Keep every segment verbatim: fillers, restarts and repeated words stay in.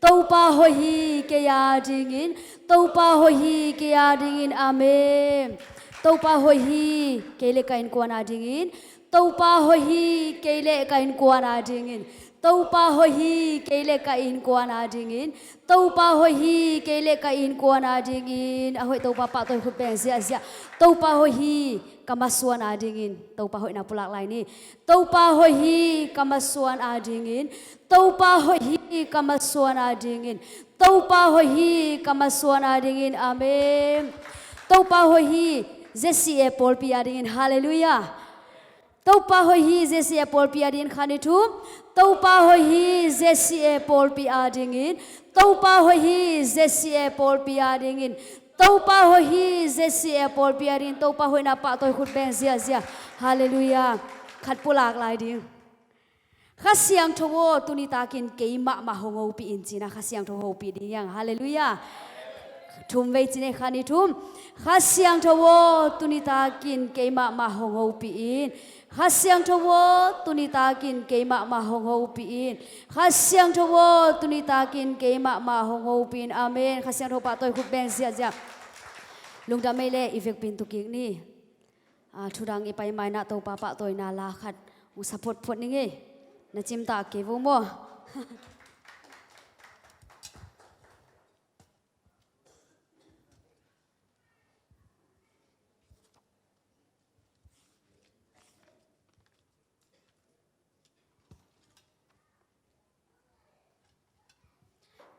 Topa hoih hi kei a dingin, Topa hoih hi kei a dingin. Amen. Topa hoih hi kei le ka innkuan a dingin, Topa hoih hi kei le ka innkuan a dingin, Topa hoih hi kei le ka innkuan a dingin, Topa hoih hi kei le ka innkuan a dingin. A hoih Topa pahtawi khut beng ziahziah. Topa hoih hi ka masuan a dingin, Topa hoihna pulak lai ni. Topa hoih hi ka masuan a dingin, Topa hoih hi ka masuan a dingin, Topa hoih hi ka masuan a dingin. Amen. Topa hoih hi Z C A pawlpi a dingin. Halleluiah. Topa hoih hi Z C A pawlpi a dingin. Khat, nih, thum. Topa hoih hi Z C A pawlpi a dingin, Topa hoih hi Z C A pawlpi a dingin, Topa hoih hi Z C A pawlpi a dingin. Topa hoihna pahtawi khut beng ziahziah. Halleluiah. Khat pulak lai ding. Kha Siangtho aw, tuni takin kei mahmah hong hopih in, ci-in ah Kha Siangtho hopih ding hi hang. Halleluiah. Thum vei ci-in ei, khat, nih, thum. Kha Siangtho aw, tuni takin kei mahmah hong hopih in. Kha Siangtho aw, tuni takin kei mahmah hong hopih in. Kha Siangtho aw, tuni takin kei mahmah hong hopih in. Amen. Kha Siangtho pahtawi khut beng ziahziah. Lungdam ei le, i vekpi-in tu kik ni. A, thudang i pai ma-in ah Topa pahtawina la khat hong sa photphot ning ei. Na cimtak kei vo maw?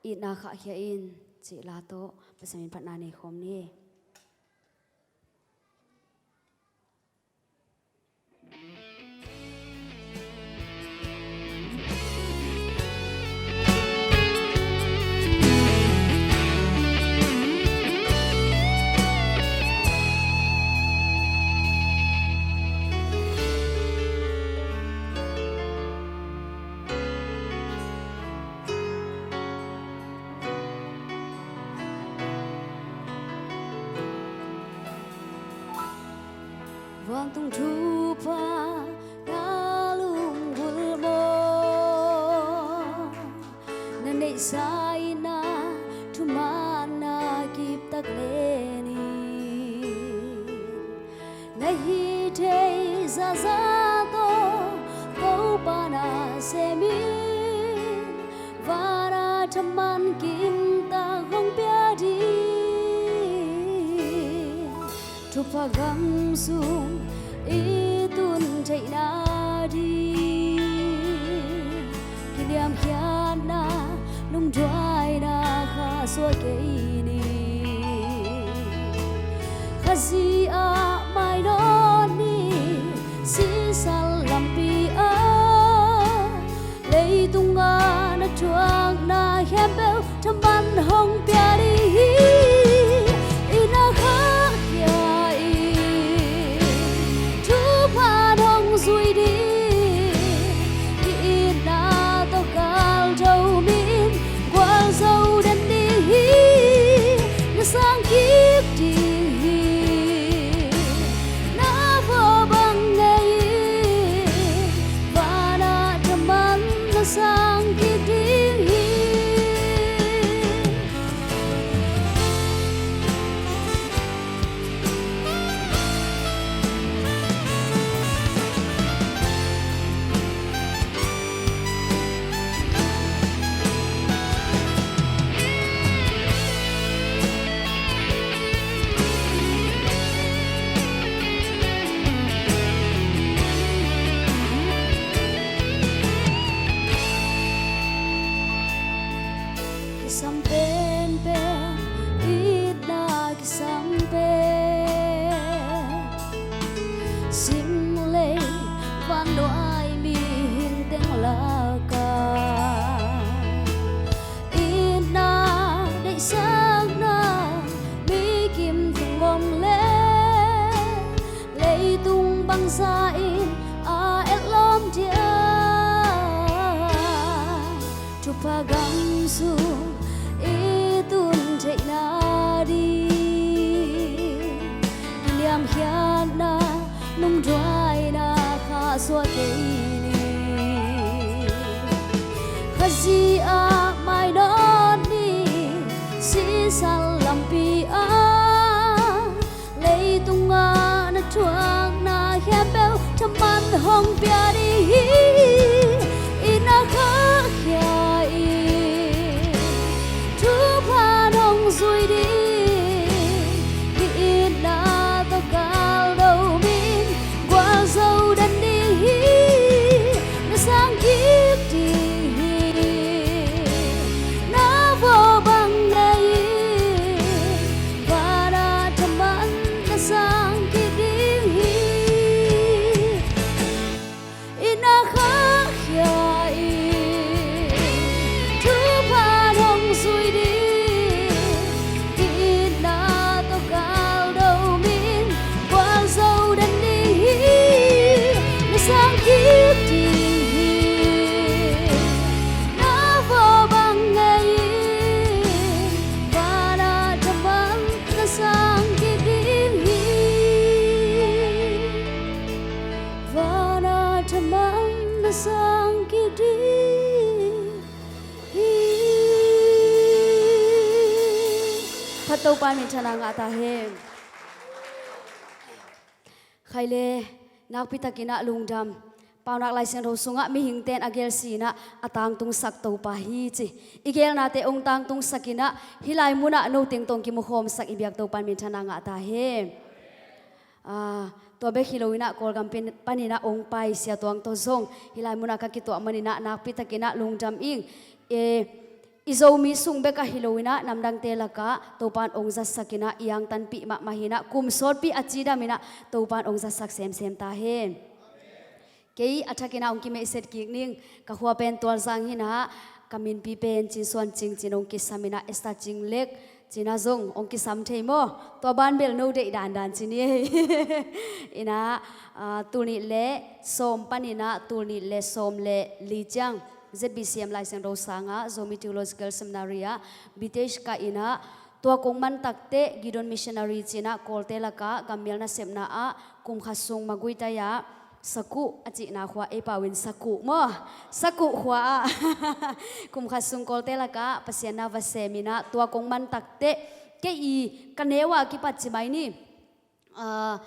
Itna khahkhia in, cih la tawh Pasian min phatna nei khawm ni. Vantung thupha na lunggulh maw? Na neihsa itna thumanna kiptak len in, na hih theih zahzah tawh Topa na sem in, van-a thaman kimtak hong pia ding. Thupha gam sung i tun theihna ding, kiniamkhiatna lungduaina khahsuah kei ni. Khazih ah mai nawn ni, sihsan lampi ah, leitung a na thuakna khempeuh thaman hong pia ding hi. Itna khahkhia in, thupha hong zui ding. I itna tawh kaltho mi in gualzo den ding hi. Na sang kik ding hi. Na vua bang ngei in, van-ah thaman na sang kik ding hi. Kisam penpen, itna kisam pen, sing le vannuai mihing teng lakah, itna deihsakna mi kim tung om le, leitung bangza in a etlawm diam? Thupha gam sung i tun theihna ding, kiniamkhiatna lungduaina khahsuah kei ni. Khazih ah mai nawn hong pia ding hi. I na khahkhia in thupha hong zui ding hi. I itna tawh kaldo in gualzo den ding hi. Na sang kik ding hi. Na vawh bang ngei in vana thaman na sang kik ding hi. I na khahkhia in thupha hong zui ding hi. I itna tawh kaldo in gualzo den ding hi. Na sang kik ding hi. Na vawh bang ngei in vana thaman na sang kik ding hi. Vana thaman na sang kik ding hi. Khat Topa minthanna ngah ta hen. Khai le, nakpi takin ah lungdam. Paunak Lai Siangtho sungah mihingte in a gelsi in ah a tangtungsak Topa hi ci. I gelnate hong tangtungsak in ah hih lai munah no teng tawh hong kimukhawmsak i biak Topa in minthanna ngah ta hen. Ah, tua bek hi lo in ah Kawlgam pen-, panin ah hong pai Sia Tuang tawh zong hih lai munah ka kituah manin ah nakpi takin ah lungdam ing. Eh, i Zomi sung bek ah hi lo in ah namdangte lakah Topa in hong zatsak in ah i angtanpih mahmah hi in ah kum sawtpi a cidam in ah Topa in hong zatsak semsem ta hen. Kei a thakin ah hong kimeihset kik ning. Ka khua pen Tualzang hi in ah, ka minpi pen Cin Suan Cing ci-in hong kisam in ah, Esther Cing Lek ci-in ah zong hong kisam thei maw? Tua ban bel no deih dandan ci ni ei. In ah, ah, tul nih le sawm panin ah tul nih le sawm le li ciang Z B C M Lai Siangtho sangah Zomi Theological Seminary ah B Th kah in ah, tua kong man takteh Gideon Missionary ci-in ah Kawlte lakah gammial nasepna ah kum khat sung Maguitai ah Sakuh a cihna khua, ei pau in Sakuh maw? Sakuh khua ah kum khat sung Kawlte lakah Pasian na va sem in ah, tua kong man takteh kei i ka neu a kipat ci mai ni. Ah,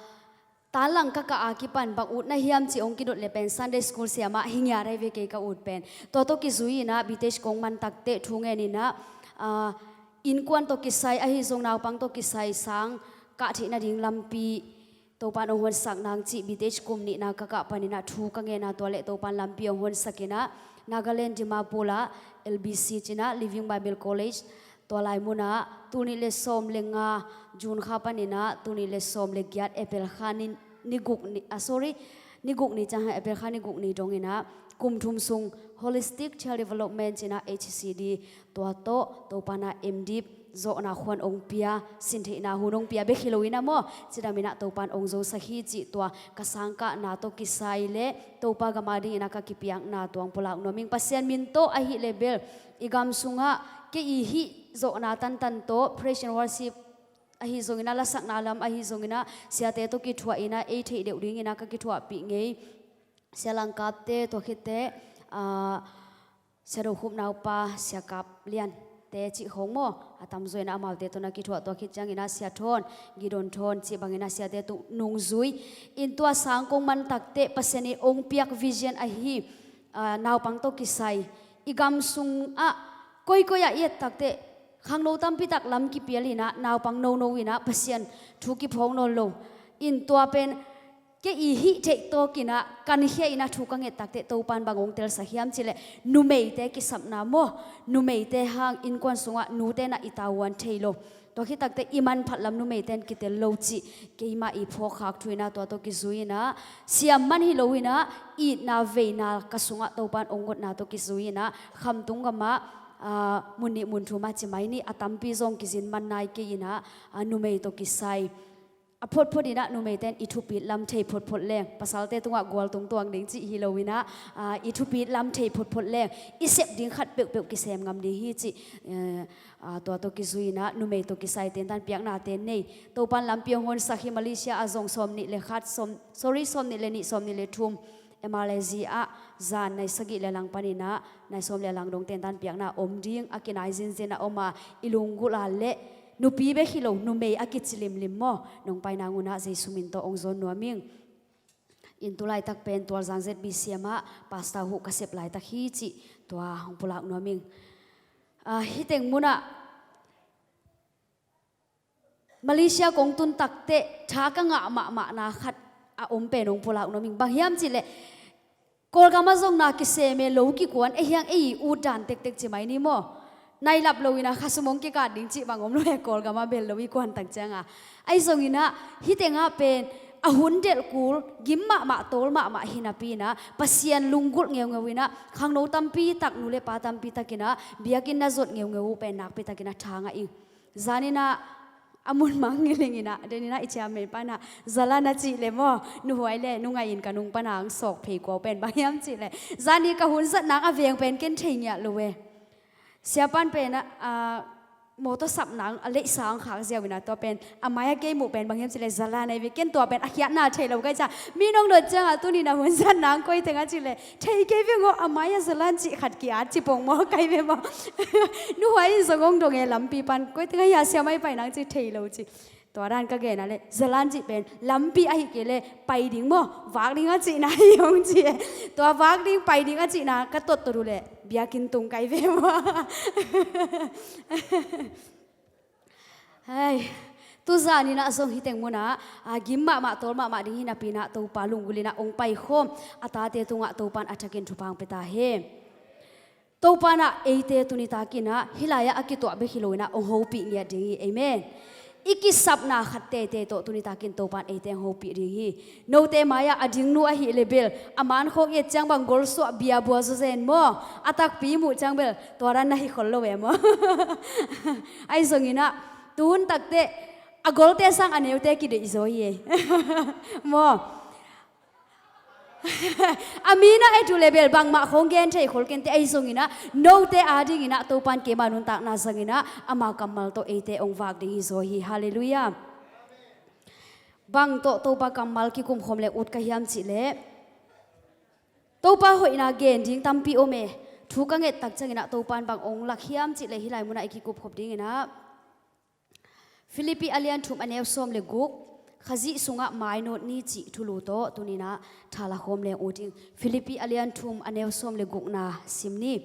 tanlang ka kah a kipan bang utna hiam cih hong kidot le pen Sunday school siamah hi ngiat ahi ve kei ka ut pen. Tua tawh kizui in ah B Th kong man takteh thu ngen in ah, ah, innkuan tawh kisai ahi zong naupang tawh kisai sang kah theih nading lampi Topa in hong honsak nang cih B Th kum nihna ka kah panin ah thu ka ngen a, tua leh Topa in lampi hong honsak in ah Nagaland Dimapur ah L B C ci-in ah Living Bible College, tua lai munah tul nih le sawm le nga June kha panin ah tul nih le sawm le giat April kha ni, ni guk ni, ah, sorry, ni guk ni ciang, April kha ni guk ni dong in ah kum thum sung Holistic Child Development ci-in ah H C D, tua tawh Topa in ah M.Div zawhna khuan hong pia, sintheihna hun hong pia bek hi lo in ah maw, cidam in ah Topa in hong zosak hi cih tua ka sangkahna tawh kisai le Topa gam a ding in ah ka kipiakna tua hong pulak nuam ing. Pasian min tawh ahih leh bel i gam sungah kei i hih zawhna tantan tawh praise and worship ahi zong in ah, lasakna lam ahi zong in ah, siate tawh kithuah in ah ei theih deuh ding in ah ka kithuahpih ngei. Sia Langkapte, tua khitteh, ah, Sia Do Khup naupa Sia Kap Liante cih khawng maw, a tamzaw in ah amaute tawh na kithuah, tua khit ciangin ah Sia Thawn, Gideon Thawn cih bangin ah siate tawh nungzui in, tua sang kong man takteh Pasian in hong piak vision ahi, ah, naupang tawh kisai, i gam sungah koikoi ah i et takteh khangno tampi tak lam kipial in ah, naupang nono in ah Pasian thu kiphawk nawn lo in, tua pen kei i hih theih tawk in ah, kankhia in ah thu ka nget takteh Topa in bang hong telsak hiam cih leh numeite kisapna maw, numeite hang innkuan sungah nute in ah i tavuan thei lo. Tua khit takteh i manphat lam numeite in kitel lo cih keimah i phawkkhak thu in ah, tua tawh kizui in ah, siam man hi lo in ah, itna veina ka sungah Topa in hong gotna tawh kizui in ah, Khamtung gam ah, ah, mun nih mun thum ah ci mai ni, a tampi zong kizin man nai kei in ah, ah, numei tawh kisai a photphot in ah numeite in i thupit lam thei photphot leng, pasalte tungah gual tung tuang ding cih hi lo in ah, ah, i thupit lam thei photphot leng i sep ding khat peuhpeuh kisem ngam ding hi cih, eh, ah, tua tawh kizui in ah numei tawh kisai tentan piaknate nei. Topa in lampi hong honsak hi. Malaysia ah zong sawm nih le khat, sawm, sorry, sawm nih le nih, sawm nih le thum, M R L A Z ah zan nai sagih le lang panin ah nai sawm le lang dong tentan piakna om ding a kinai zinzin a om a, i lunggulh a leh nupi bek hi lo, numei a kici limlim maw, nong pai nang un ah Jesu min tawh hong zawn nuam ing. In tu laitak pen Tualzang Z B C M ah pastor huh ka sep laitak hi cih tua hong pulak nuam ing. Ah, hiteng munah Malaysia kong tun takteh tha ka ngah mahmahna khat a om pen hong pulak nuam ing. Bang hiam cihleh Kawlgam ah zong na kisem e, lo kikuan, ei hiang ei i ut dan tektek ci mai ni maw. Nailap lo inah khasum hong kikat ding cih bang om lo e, Kawlgam ah bel lo i kuan tak ciangah. Ahi zong inah hitengah pen a hun delh kul gim mahmah tawl mahmah hi napi inah Pasian lunggulh ngeungeu inah khangno tampi tak, nu le pa tampi tak inah biakinn na zot ngeungeu uh pen nakpi tak inah tha ngah ing. Zan inah a mun mang ngiling inah, den inah i ciamen pa inah zalan a cih le maw, nuhuai le nungai in ka nung pana ang sawk phei kua uh pen bang hiam cih le, zan i ka hun zat nang a veng pen ken thei ngiat lo e. Siapan pen a, a, mawtaw sap nang a leihsa ang khak ziau inah tua pen a mai a kei muh pen bang hiam cih le zalan a i ve, ken tua pen a khiatna thei lo kai ca. Mi nong dot ciangah tuni na hun zat nang koi teng a cih le thei kei veng aw, a mai a zalan cih khat ki-at ci pong maw, kai ve maw. Nuhuai in zong hong dong e lampi pan, koi teng a hia siamai pai nang ci thei lo ci. Tua dan ka gen a le zalan cih pen lampi ahi kei le pai ding maw, vak ding a cihna hi hong ci e. Tua vak ding pai ding a cihna ka tottot uh le biakinn tung kai ve maw. Hai, tuzan inah zong hiteng munah a gim mahmah tawl mahmah ding hi napi inah Topa lunggulh inah hong paikhawm a tate tungah Topa in a thakin thupha hong pia ta hen. Topa inah eite tuni tak inah hih lai-ah a kituah bek hi lo inah hong hopih ngiat ding hi. Amen. I kisapna khat teitei tawh tuni tak in Topa in eite hong hopih ding hi. Note mai-ah a dingnu ahi le bel a man khawng i et ciang bang golsuah biabua zawzen maw, a takpi muh ciang bel tua dan na hi khol lo e maw. Ahi zong inah tuhun takteh a golte sang a neute kideih zaw hi e. Maw. A mi na et uh le bel bangmah khawng gen thei khol kei inteh, ahi zong inah note ading inah Topa in keima nuntakna zang inah ama kammal tawh eite hong vak ding hi zaw hi. Halleluiah. Bang tawh Topa kammal kikum khawm le ut ka hiam cih leh, Topa hoihna gen ding tampi om e. Thu ka nget tak ciang inah Topa in bang hong lak hiam cih leh hih lai munah i kikup khop ding inah Philippi a lian thum a neu sawm le guk, Khazih sungah mainawt ni cih thulu tawh tuni inah tha la khawm leng ut ing. Philippi a lian thum a neu sawm le gukna sim ni.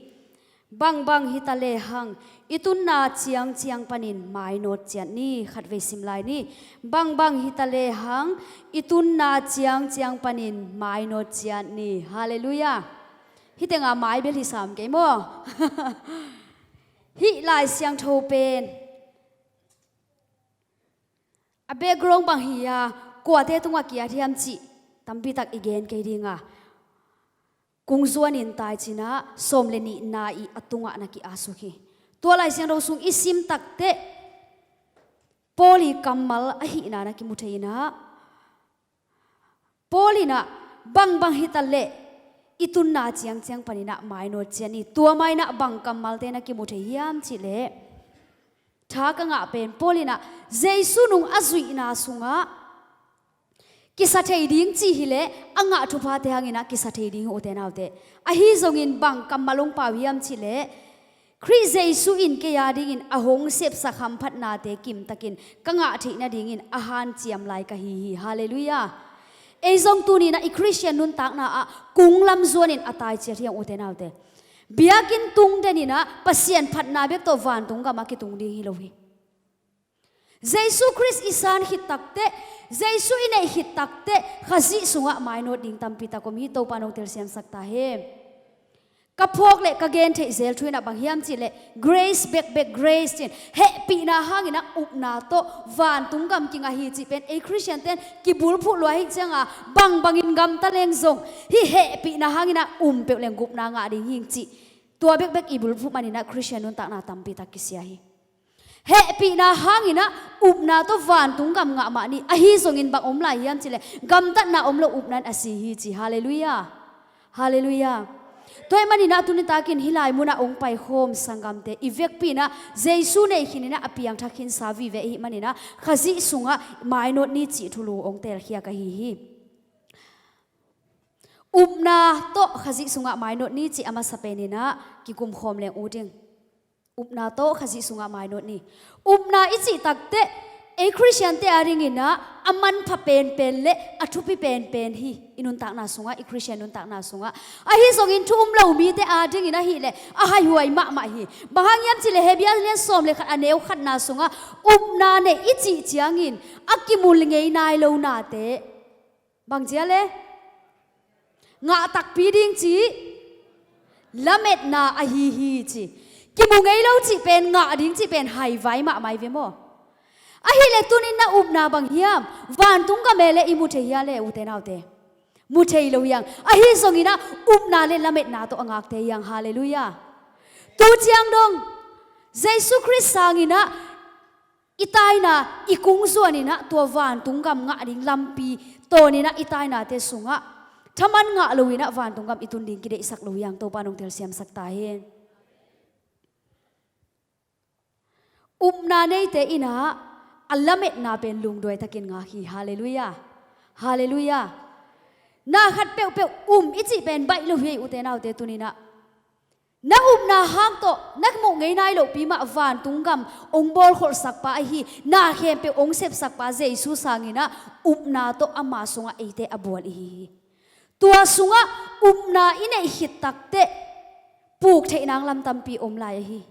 Bangbang hi ta lehang i tunna ciangciang panin mainawt ciat ni. Khatvei sim lai ni. Bangbang hi ta lehang i tunna ciangciang panin mainawt ciat ni. Halleluiah. Hih tengah mai bel hi sam kei maw. Hih Lai Siangtho pen a background bang hi a, kuate tungah ki-at hiam cih tampi tak i gen kei ding a, kungzuan in tai cin ah sawm le nihna i a tungah na ki-at suk hi. Tua Lai Siangtho sung i sim takteh Paul i kammal ahihna na kimu thei inah, Paul inah bangbang hi ta leh i tunna ciangciang panin ah mainawt ciat ni. Tua ma inah bang kammalte na kimu thei hiam cih leh, tha ka ngah pen Paul inah Jesu nung a zuihna sungah kisa thei ding cih hi leh a ngah thuphate hang inah kisa thei ding hi, ute naute. Ahi zongin bang kammal hong pau hiam cih leh, Khrih Jesu in kei adingin a hong sepsak hamphatnate kimtakin ka ngah theih nadingin a hanciam lai ka hi hi. Halleluiah. Ei zong tuni inah i Khristian nuntakna ah kung lam zuanin a tai ciat hi hang, ute naute. Biakinn tung den inah Pasian phatna bek tawh vantung gamah kitung ding hi lo hi. Jesu Khrist i san khit takteh, Jesu i neih khit takteh Khazih sungah mainawt ding tampi tak om hi. Topa in hong telsiamsak ta hen. Ka phawk le ka gen theih zel thu inah bang hiam cih leh, grace bekbek, grace cin, hehpihna hang inah upna tawh vantung gam kingah hi cih pen ei Khristiante in kibulphuh lua hi ciang a, bangbangin gamta leng zong hih hehpihna hang inah um peuh leng gupna ngah ding hi cih, tua bekbek i bulphuh man inah Khristian nuntakna tampi tak kisia hi. Hehpihna hang inah upna tawh vantung gam ngah mah ni. Ahi zongin bang om lai hiam cih leh, gamtatna om lo upna in a si hi ci. Halleluiah. Halleluiah. Tua ahih man inah tuni takin hih lai munah hong paikhawm sanggamte i vekpi inah Jesu nei khin inah a piangthak khinsa vive ahih man inah Khazih sungah mainawt ni cih thulu hong teelkhia ka hi hi. Upna tawh Khazih sungah mainawt ni cih a masa pen inah kikum khawm leng ut ing. Upna tawh Khazih sungah mainawt ni. Upna i cih takteh Ei Khristiante adingin ah a manpha penpen le a thupi penpen hi. I nuntakna sungah, i Khristian nuntakna sungah, ahi zongin thu um lo mite adingin ahih leh a haihuai mahmah hi. Bang hang hiam cih leh Hebru lian sawm le khat a neu khatna sungah upna nei i cih ciangin a kimu ngei nai lo nate, bang ci a le, ngah takpi ding cih lametna ahi hi ci. Kimu ngei lo cih pen, ngah ding cih pen haivai mahmah hi ve maw? Ahih leh tuni-in na upna bang hiam? Vantung gam e le i mu thei hia le, ute naute? Mu thei lo hi hang. Ahi zongin ah upna le lametna tawh a ngakte hi hang. Halleluiah. Tu ciang dong Jesu Khrist sangin ah i taina, i kungzuan in ah tua vantung gam ngah ding lampi tawnin ah i tainate sungah thaman ngah loin ah vantung gam i tun ding kideihsak lo hi hang. Topa nong telsiamsak ta hen. Upna neite in ah a lametna pen lungduai takin ngak hi. Halleluiah. Halleluiah. Na khat peuhpeuh um i cih pen baih lo hi, ute naute, tuni-in ah na upna hang tawh na muh ngei nai lohpi mah vantung gam hong bawlkholhsakpa ahi, na khempeuh hong sepsakpa Jesu sangin ah upna tawh ama sungah eite a bual i hi hi. Tua sungah upna i neih khit takteh puk theih nang lam tampi om lai ahi.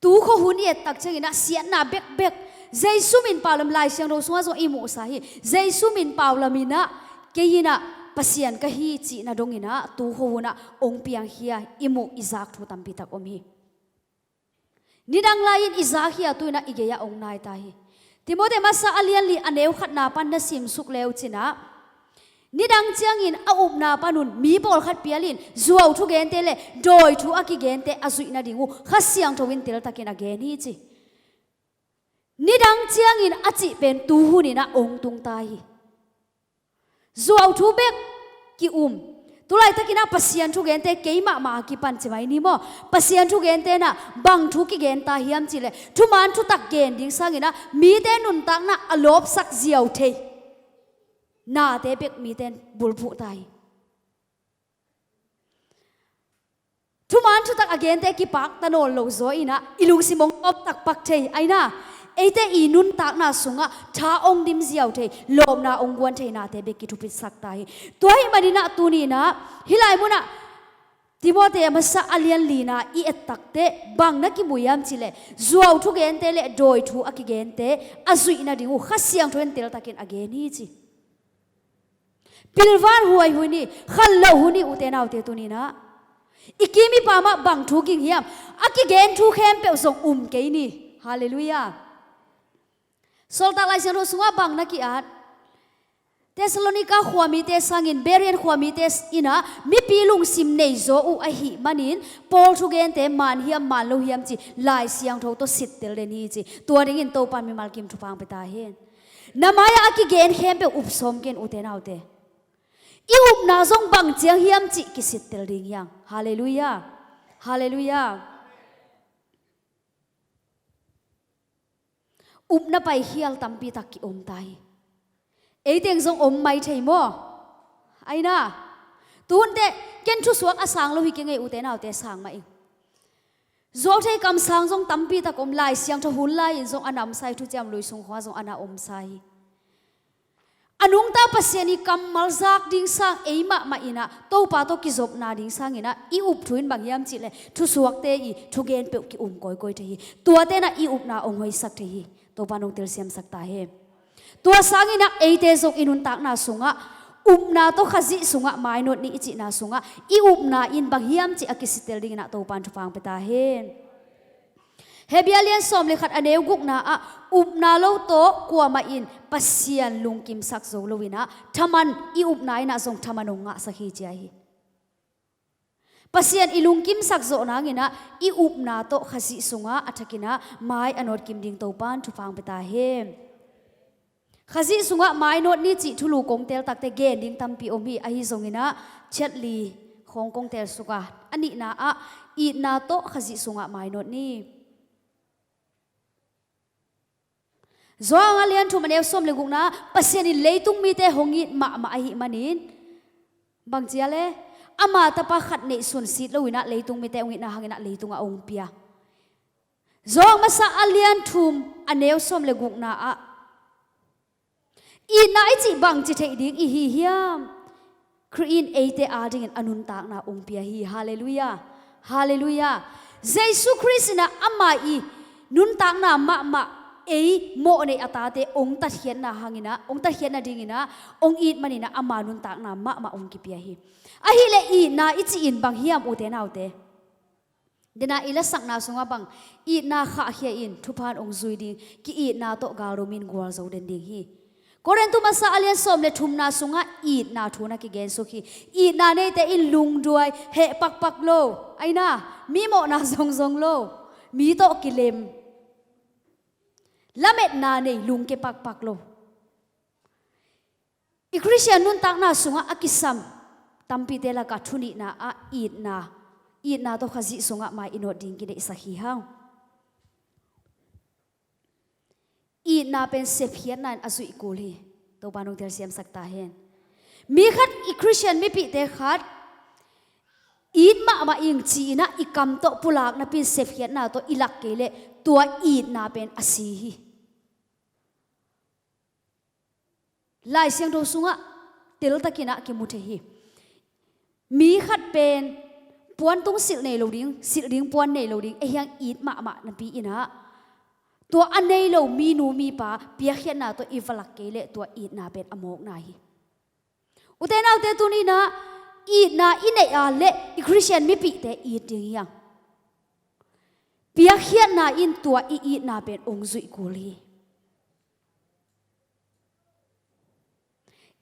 Tu khuahun i et tak ciangin ah siatna bekbek, Jesu min pau lam, Lai Siangtho sungah zong i muhsa hi. Jesu min pau lam in ah, kei in ah Pasian ka hi cihna dongin ah tu khuahun ah hong piangkhia i muh i zak thu tampi tak om hi. Nidang lai-in i zak hi a, tu-in ah i gei-ah hong nai ta hi. Timoti masa a lian li a neu khatna pan na simsuk le uh cin ah, nidang ciangin a upna panun mi pawlkhat pialin zuau thugente le dawi thu a kigente a zuih nading uh Kha Siangtho in teltakin a gen hi ci. Nidang ciangin a cih pen tu hunin ah hong tung ta hi. Zuau thu bek ki-um. Tulaitakin ah Pasian thugente kei mahmah a kipan ci mai ni maw? Pasian thugente in ah bang thu kigen ta hiam cih leh, thuman thutak gen ding sangin ah mite nuntakna a lawpsak ziau thei nate bek mite in bulphuh ta hi. Thuman thutak a gente kipakta nawn lo zaw in ah i lungsim hong lawptak pak thei, ahi na, eite i nuntakna sungah tha hong dim ziau thei, lawpna hong guan thei nate bek kithupisak ta hi. Tua ahih manin ah tuni-in ah hih lai munah Timoti a masa a lian lina i et takteh bang na kimu hiam cih leh, zuau thugente le dawi thu a kigente a zuih nading uh Kha Siangtho in teltakin a gen hi ci. Pilvan huai hun hi, khan loh hun hi, ute naute, tuni-in ah i kim i pam ah bang thu ging hiam? A kigen thu khempeuh zong um kei ni. Halleluiah. Sawltak Lai Siangtho sungah bang na ki-at? Thessalonika khuamite sangin Berean khuamite in ah mipi lungsim nei zaw uh ahih manin Paul thugente man hiam man lo hiam ci Lai Siangtho tawh sittel den hi ci. Tua dingin Topa in mimal kim thupha hong pia ta hen. Na mai-ah a kigen khempeuh up sawm ken, ute naute. I upna zong bang ciang hiam cih kisittel ding hi hang. Halleluiah. Halleluiah. Upna paikhial tampi tak ki-om ta hi. Ei teng zong om mai thei maw? Ahi na, tuhun teh ken thusuak a sang lo hi keng ei, ute naute, sang mah ing. Zuau thei kamsang zong tampi tak om, Lai Siangtho hun lai-in zong a namsa hi, Thuciam Lui sung khawng ah zong a na omsa hi. A nungta Pasian i kammal zak ding sang ei mahmah in ah Topa tawh kizopna ding sangin ah i up thu in bang hiam cih leh thusuakte i thugen peuh ki-um kawikawi thei hi. Tuate in ah i upna hong hoihsak thei hi. Topa in hong telsiamsak ta hen. Tua sangin ah eite zong i nuntakna sungah upna tawh Khazih sungah mainawt ni i cihna sungah i upna in bang hiam cih a kisittel dingin ah Topa in thupha hong pia ta hen. Hebru lian sawm le khat a neu gukna ah, upna lo tawh kuamah in Pasian lungkimsak zo lo in ah thaman, i upna in ah zong thaman hong ngahsak hi ci ahi. Pasian i lungkimsak zawh nangin ah i upna tawh Khazih sungah a thakin ah mai a nawtkim ding Topa in thupha hong pia ta hen. Khazih sungah mainawt ni cih thulu kong teel takteh gen ding tampi om hi, ahi zongin ah chiat li khawng kong teel suk a, a nihna ah itna tawh Khazih sungah mainawt ni. Johan a lian thum a neu sawm le gukna, Pasian in leitung mite hong it mahmah ahih manin, bang ci a le, ama tapa khat neihsun sit lo in ah leitung mite hong itna hangin ah leitungah hong pia. Johan Masa a lian thum a neu sawm le gukna ah itna i cih bangci theih ding i hi hiam? Khrih in eite adingin a nuntakna ong pia hi. Halleluiah. Halleluiah. Jesu Khrih in ah ama i nuntakna mahmah ei mawhnei a tate ong tatkhiatna hangin ah, ong tatkhiatna dingin ah ong it manin ah ama nuntakna mahmah ong kipia hi. Ahih leh itna i cih in bang hiam, ute naute? Dena i lasakna sungah bang itna khahkhia in thupha in ong zui ding, ki-itna tawh galdomin gualzo den ding hi. Korintu Masa a lian sawm le thumna sungah itna thu na kigensuk hi. Itna neite in lungduai, heh pakpak lo, aina, mi mawhna zongzong lo, mi tawh kilem, lametna nei, lungke pakpak lo. I Khristian nuntakna sungah a kisam tampite lakah thunihna ah itna, itna tawh Khazih sungah mai i nawt ding kideihsak hi hang. Itna pen sepkhiatna in a zuih kul hi. Topa nong telsiamsak ta hen. Mi khat, i Khristian mipihte khat it mahmah ing ci-in ah i kam tawh pulak napi in sepkhiatna tawh i lak kei leh tua itna pen a si hi. Lai Siangtho sungah teltakin ah kimu thei hi. Mi khat pen puantung silh nei lo ding, silh ding puan nei lo ding, ei hiang it mahmah napi in ah tua a nei lo minu mipa piakkhiatna tawh i va lak kei leh tua itna pen a mawkna hi. Ute naute, tuni in ah itna i neih a leh i Khristian mipihte it ding hiang. Piakkhiatna in tua i itna pen ong zuih kul hi.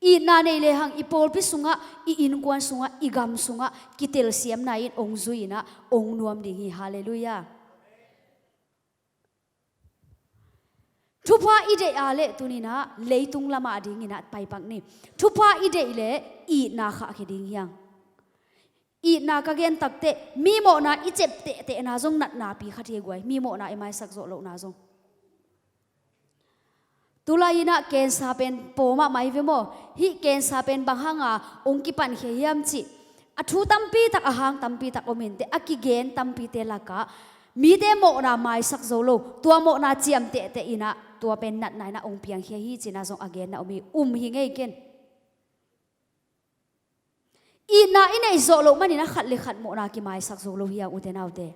Itna nei lehang i pawlpi sungah, i innkuan sungah, i gam sungah kitelsiamna in ong zui in ah ong nuam ding hi. Halleluiah. Thupha i deih a leh tuni in ah leitung lamah dingin ah paipak ni. Thupha i deih leh itna khahkhia ding hiang. Itna ka gen takteh mi mawhna i cep tehtehna zong natna pi kha thei guai, mi mawhna i maisak zawh lohna zong. Tulai in ah cancer pen pawm mahmah hi ve maw? Hih cancer pen bang hanga ong kipankhia hiam cih a thu tampi tak, a hang tampi tak om inteh, a kigen tampite lakah mite mawhna maisak zo lo, tua mawhna ciam tehteh in ah tua pen natna in ah ong piangkhia hi ci-in ah zong a genna om hi. Um hi ngei ken. Itna i neih zawh loh manin ah khat le khat mawhna kimaisak zo lo hi hang, ute naute.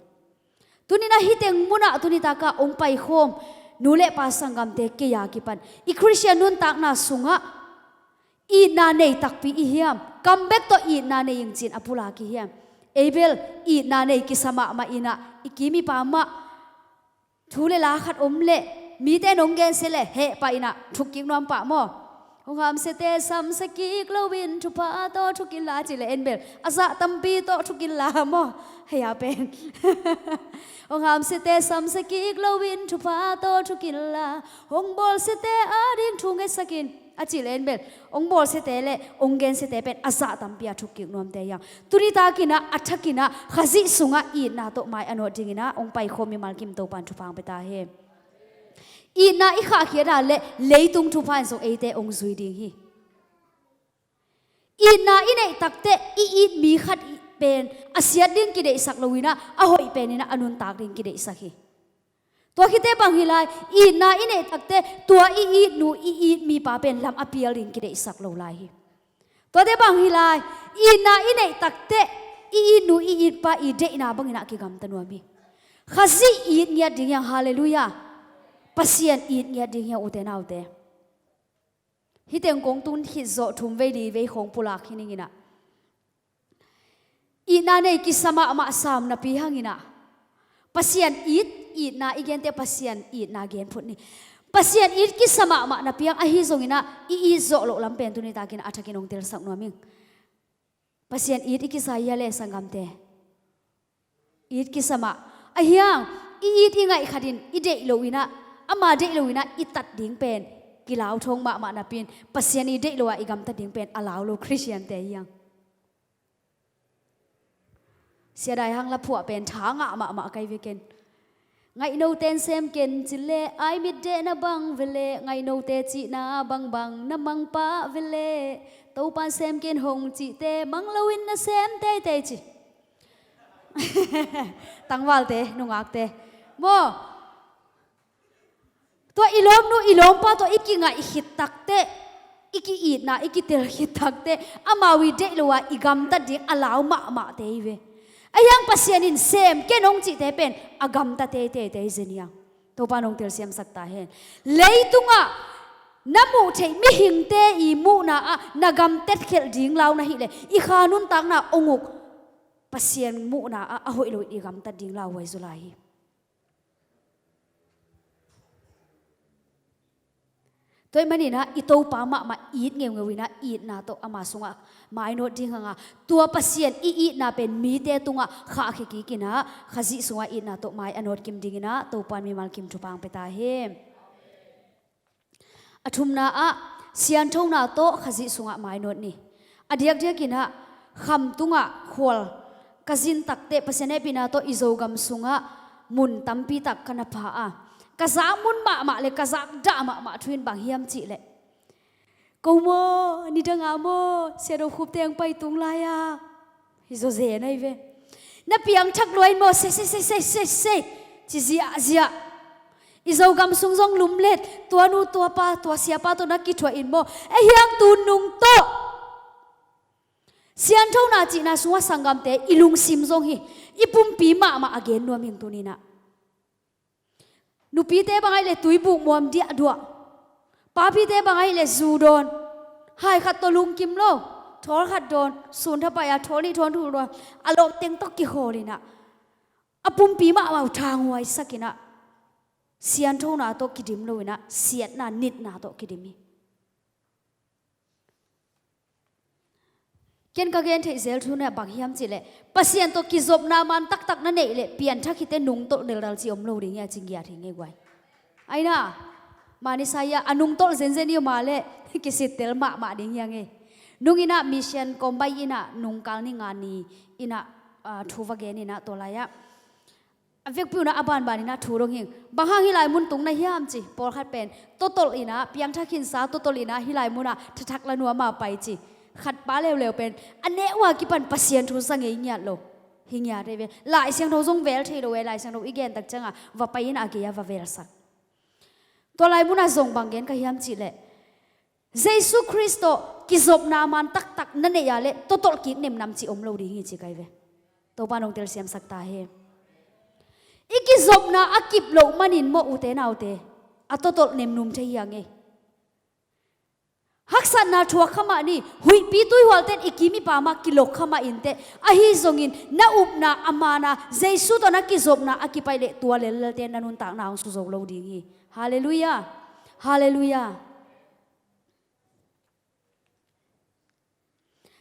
Tuni in ah hih teng munah tuni taka ong paikhawm nu le pa sanggamte, kei a kipan i Khristian nuntakna sungah itna nei takpi i hiam? Kam bek tawh itna nei ing ci-in a pulak i hiam? Ei bel itna nei kisa mahmah in ah i kim i pam ah thu le la khat om leh mite nong gensia leh heh pah in ah thuk kik nuam pah maw? Hong hamsiate samsia kik loin thupha tawh thuk inla, a cih leh en bel a zah tampi tawh thuk inla maw? Hei a pen hong hamsiate samsia kik loin thupha tawh thuk inla, hong bawlsiate ading thu ngetsak in, a cih leh en bel hong bawlsiate le hong gensiate pen a zah tampi a thuk kik nuamte hiang. Tuni takin ah a thakin ah Khazih sungah itna tawh mai a nawt dingin ah ong paikhawm mimal kim Topan thupha ong pia ta hen. Itna i khahkhiat a leh leitung thupha in zong eite ong zui ding hi. Itna i neih takteh i it mi khat pen a siat ding kideihsak lo in ah a hoih pen in ah a nuntak ding kideihsak hi. Tua khit teh bang hi lai? Itna i neih takteh tua i it nu, i it mipa pen lam a pial ding kideihsak lo lai hi. Tua teh bang hi lai? Itna i neih takteh i it nu, i it pa i deihna bangin ah kigamta nuam hi. Khazih it ngiat ding hiang. Halleluiah. Pasian it ngiat ding hiang, ute naute. Hih teng kong tun khit zawh thum vei li vei khawng pulak hi ning in ah, itna nei kisa mahmah sam napi hangin ah Pasian it, itna i gente Pasian itna gen phot ni. Pasian it kisa mahmah napi hang ahi zongin ah i it zawh loh lam pen tuni takin a thakin ong telsak nuam ing. Pasian it i kisa hia le sanggamte? It kisa mah. Ahi hang i it i ngaih khatin i deih lo in ah, ama deih lo in ah i tat ding pen kilau thawng mahmah napi in Pasian i deih lo a i gamtat ding pen a lau lo Khristiante hiang. Sia Dai Hang la phuah pen tha ngah mahmah kai ve ken. Ngaih note in sem ken ci leh ai mit dehna bang ve leh, ngaih note cihna bangbang na mang pah ve leh, Topan sem ken hong cihte mang loin na sem teitei ci. Tangvalte, nungakte maw? Tua i lawmnu i lawmpa tawh i kingaih khit takteh, i ki-itna i kitel khit takteh, amau i deih lo-a i gamtat ding a lau mahmahte hi ve. Ahiang Pasian in sem ken hong cihte pen a gamtate teitei zen hiang. Topa nong telsiamsak ta hen. Leitungah na muh theih mihingte i muhna ah na gamtat khelh ding lau na hih leh, i kha nuntakna hong uk Pasian muhna ah a hoih lo i gamtat ding lauhuai zaw lai hi. Tua ahih manin ah i Topa mahmah it ngeungeu in ah, itna tawh ama sungah mainawt ding hang a, tua Pasian i itna pen mite tungah khahkhia kik in ah, Khazih sungah itna tawh mai a nawt kim dingin ah Topa in mimal kim thupha hong pia ta hen. A thumna ah, sianthona tawh Khazih sungah mainawt ni. A diakdiakin ah, khamtungah khual ka zin takteh Pasian hehpihna tawh i Zogam sungah mun tampi tak ka na pha a, ka zak mun mahmah le ka zak dah mahmah thu in bang hiam cih leh, ko maw, nidang a maw, Sia Do Khup teng pai tung lai-a, hi zaw zen ahi ve. Na piangthak lua in maw, se se se se se se, ci ziahziah. I Zogam sung zong lumlet, tua nu tua pa, tua siapa tawh na kithuah in maw, ahiang tu nung tawh sianthona cihna sungah sanggamte i lungsim zong hi. I pumpi mahmah a gen nuam hing tuni-in ah. Nupite bang ahih leh tuibuk muam diahduah. Papite bang ahih leh zu dawn. Hai khat tawh lungkim lo. Thawl khat dawn. Sun thapai-a thawl nih thawl thum dawn. A lawmteng tawh kikhawl in ah, a pumpi mahmah uh thanghuaisak in ah, sianthona tawh kidim lo in ah, siatna nitna tawh kidim hi. Ken ka gen theih zel thu na bang hiam cih leh, Pasian tawh kizopna man taktak na neih leh, pianthak hi teh nungtolh deldal ci om lo ding hi a, ci ngiat hi ngei guai. Aina, mani saya a nungtolh zenzen hi uh mah leh, kisittel mahmah ding hi a ngei. Nung in ah mission kawmbai in ah nungkal ni nga ni in ah, ah, thu va gen in ah tua lai-ah. A vekpi un ah a banban in ah thu dong hing. Bang hang hih lai mun tung na hiam ci, pawlkhat pen totolh in ah, piangthak khinsa totolh in ah hih lai mun ah thathak la nuam a pai ci. Khatpa leuleu pen a neu a kipan Pasian thu za ngei ngiat lo. Hi ngiat hi ve. Lai Siangtho zong vel thei lo e, Lai Siangtho i gen tak ciangah va pai in ah a gei-ah va velsak. Tua lai mun ah zong bang gen ka hiam cih leh, Jesu Khrist tawh kizopna man taktak na neih a leh totolh kik nemnam ci om lo ding hi ci ka hi ve. Topa nong telsiamsak ta hen. I kizopna a kip loh manin maw ute naute, a totolh nemnum thei hi a ngei. Haksatna thuak kha mah ni, huihpi tuihualte'n i kim i pam ah kilok kha mah inteh. Ahi zongin na upna a man a, Jesu tawh na kizopna a kip ahih leh tua lellelte na nuntakna hong suzo lo ding hi. Halleluiah. Halleluiah.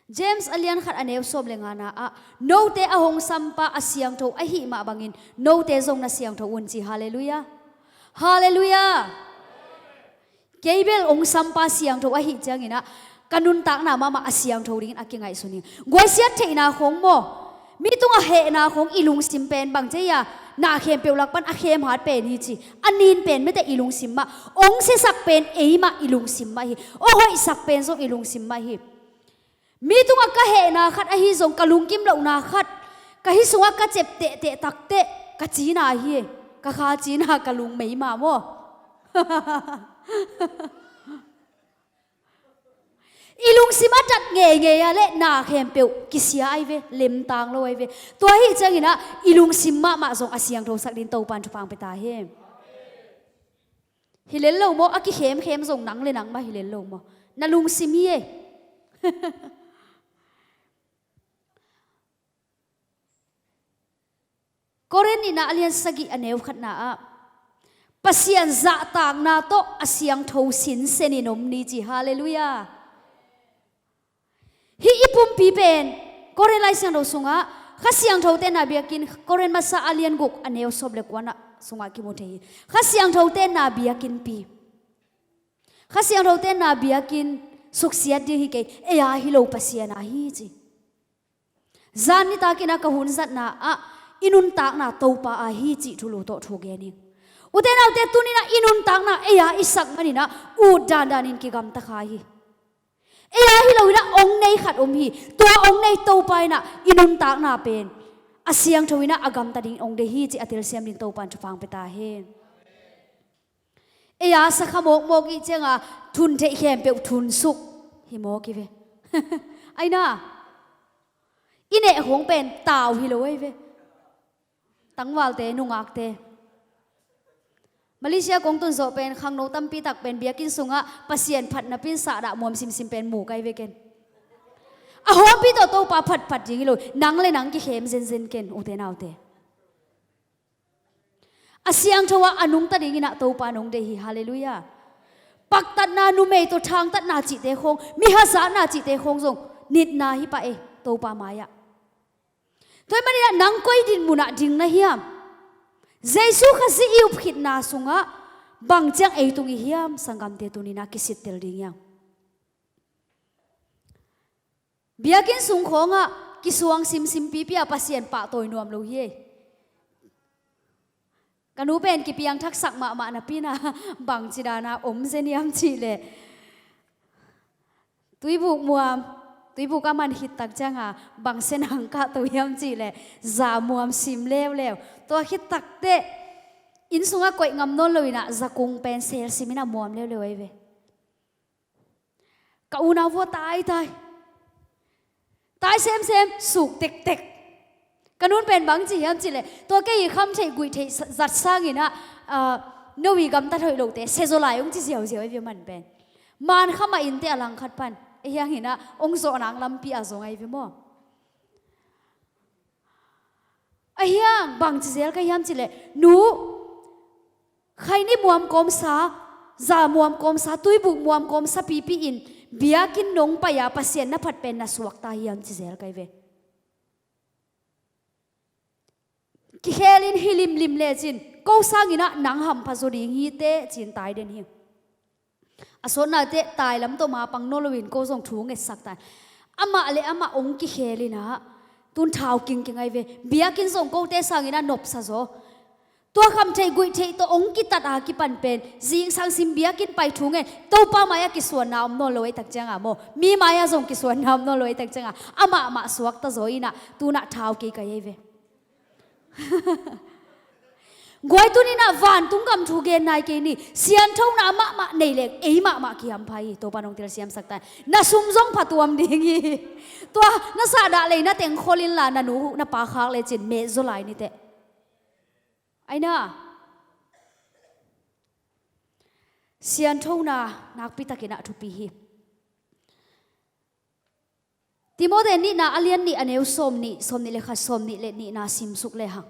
James a lian khat a neu sawm le ngana ah, note a hong sampa a siangtho ahih mah bangin note zong na siangtho un ci. Halleluiah. Halleluiah. Kei bel hong sampa siangtho ahih ciangin ah ka nuntakna mahmah a siangtho dingin a kingaihsun hi. Guaisiat theihna khong maw, mi tungah hehna khong i lungsim pen bang ci a, na khempeuh lak pan a khemhat pen hi ci. A nin pen mete i lungsim mah, hong siasak pen ei mah i lungsim mah hi. Hong hoihsak pen zong i lungsim mah hi. Mi tungah ka hehna khat ahi zong ka lungkim lohna khat, ka hi sungah ka cep tehteh takteh ka cina hi. Ka kha cina ka lungmei mah maw. I lungsim a tat ngeingei a leh na khempeuh kisia ahi ve, lemtang lo ahi ve. Tua ahih ciangin ah i lungsim mahmah zong a siangthosak dingin Topa'n thupha hong pia ta hen. Hi lel lo maw, a kikhemkhem zong nang le nang mah hi lel lo maw. Na lungsim hi e. Korin nihna a lian sagih a neu khatna ah, Pasian zahtakna tawh a siangtho sinsenin om ni ci. Halleluiah. Hih i pumpi pen Korin Lai Siangtho sungah Kha Siangtho tenna biakinn, Korin masa a lian guk a neu sawm le kuana sungah kimu thei hi. Kha Siangtho tenna biakinnpi. Kha Siangtho tenna biakinn suksiat ding hi kei, ei a hi lo Pasian a hi ci. Zan nitakin a ka hun zatna ah i nuntakna Topa a hi cih thulu tawh thu gen ing. Ute naute, tuni-in ah i nuntakna ei a i sak manin ah ut dandanin kigamta kha hi. Ei a hi loin ah ong nei khat om hi. Tua ong nei Topa in ah i nuntakna pen a siangtho in ah a gamta dingin ong deih hi cih a telsiam dingin Topa in thupha hong pia ta hen. Ei a sakha mawkmawk i cianga thun theih khempeuh thunsuk hi mawk i ve. Aina i neh khong pen tau hi lo ei ve. Tangvalte, nungakte, Malaysia kong tun zawh pen khangno tampi tak pen biakinn sungah Pasian phat napi-in sahdah muam simsim pen mu kai ve ken. A huampi tawh Topa phatphat ding hi lo, nang le nang kikhem zenzen ken, ute naute. A siangtho ah a nungta dinginah Topa nong deih hi. Halleluiah. Paktatna, numei tawh thangtatna cihte khawng, mi hazatna cihte khawng zong nitna hi pah ei Topa mai-ah. Tua ahih maninah nang koi dinmunah ding na hiam? Jesu Khazih i up khitna sungah bang ciang ei tung i hiam? Sanggamte, tuninah kisittel ding hiam? Biakinn sung khawngah kisuang simsim pipi a Pasian pahtawi nuam lo hi ei. Ka nu pen kipiangthaksak mahmah napi-in ah bangci dana om zen hiam cihleh, tuibuk muam, tuibuk a man khit tak cianga bang sen hang kahto hiam cihleh, za muam sim leuleu. Tua khit takteh inn sungah koih ngam nawn loinah zakung pen sel simin a muam leuleu ei ve. Ka unau vua tai tai, tai semsem, suk tektek. Ka nun pen bang ci hiam cihleh, tua kei i kham theih guih theih sa-, zat sanginah, ah, no i gamtat hoih lote sia zaw lai hong ci ziauziau ei ve man pen. Maan kham a innte a langkhat pan ei hianginah hong zawh nang lampi a zong ei ve maw? Ahi hang bangci zel ka hiam cihleh, nu, khaini muam kawmsa, za muam kawmsa, tuibuk muam kawmsa pipi-in biakinn nong pai-a Pasian na phat pen na suakta hiam ci zel ka hi ve. Kikhelin hi limlim lecin ko sanginah nang hampha zaw ding hi teh ci-in tai den hi. A sawtna teh tai lam tawh mapang nawn loin ko zong thu ngetsak ta. Amah le amah hong kikhelinah tun thau kingking ahi ve. Biakinn zong kote sanginah nopsa zaw. Tua kham theih guih theih tawh hong kitat a kipan pen zingsang sim biakinn pai thu ngen, Topa mai-ah kisuanna om nawn lo ei tak cianga maw, mi mai-ah zong kisuanna om nawn lo ei tak cianga amah mah suakta zaw inah tunah thau kei kai ahi ve. Guai, tuninah vantung gam thu gen nai kei ni. Sianthona mahmah nei leng ei mahmah kihampha hi. Topa nong telsiamsak ta. Na sum zong phatuam ding hi. Tua na sahdah lei na teng khol inla na nu na pa khak lecin metzaw lai niteh. Aina sianthona nakpitakinah thupi hi. Timote nihna a lian nih a neu sawm nih, sawm nih le khat, sawm nih le nihna simsuk lehang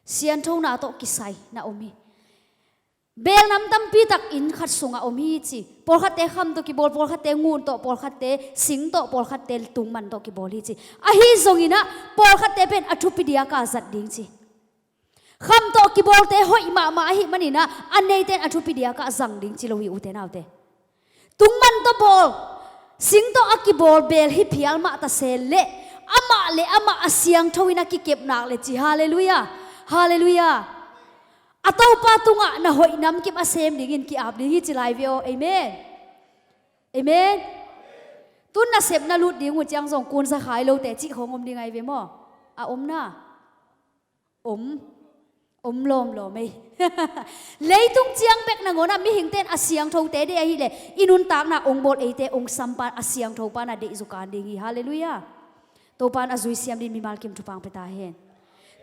sianthona tawh kisai na om hi. Belnam tampi tak inn khat sungah om hi ci. Pawlkhatte kham tawh kibawl, pawlkhatte ngun tawh, pawlkhatte sing tawh, pawlkhatte tungman tawh kibawl hi ci. Ahi zonginah pawlkhatte pen a thupi diaka zat ding ci. Kham tawh kibawlte hoih mahmah ahih maninah a neite in a thupi diakah zang ding ci lo hi, ute naute. Tungman tawh bawl, sing tawh a kibawl beel hi phial mah ta seen leh amah le amah a siangtho in a kikep nak le ci. Halleluiah. Halleluiah. A Topa tungah na hoih namkim a sem dingin ki-ap ding hi ci lai ve aw. Amen. Amen. Tun nasep na lut ding uh ciang zong kunza khai lote cih khawng om ding ahi ve maw? A omna om, om lawmlawm ei. Leitung ciang bek nangawnah mihingte in a siangthote deih ahileh i nuntakna hong bawl eite hong sampa a siangtho pa na deih zukan ding hi. Halleluiah. Topa in a zuisiam dingin mimal kim thupha hong pia ta hen.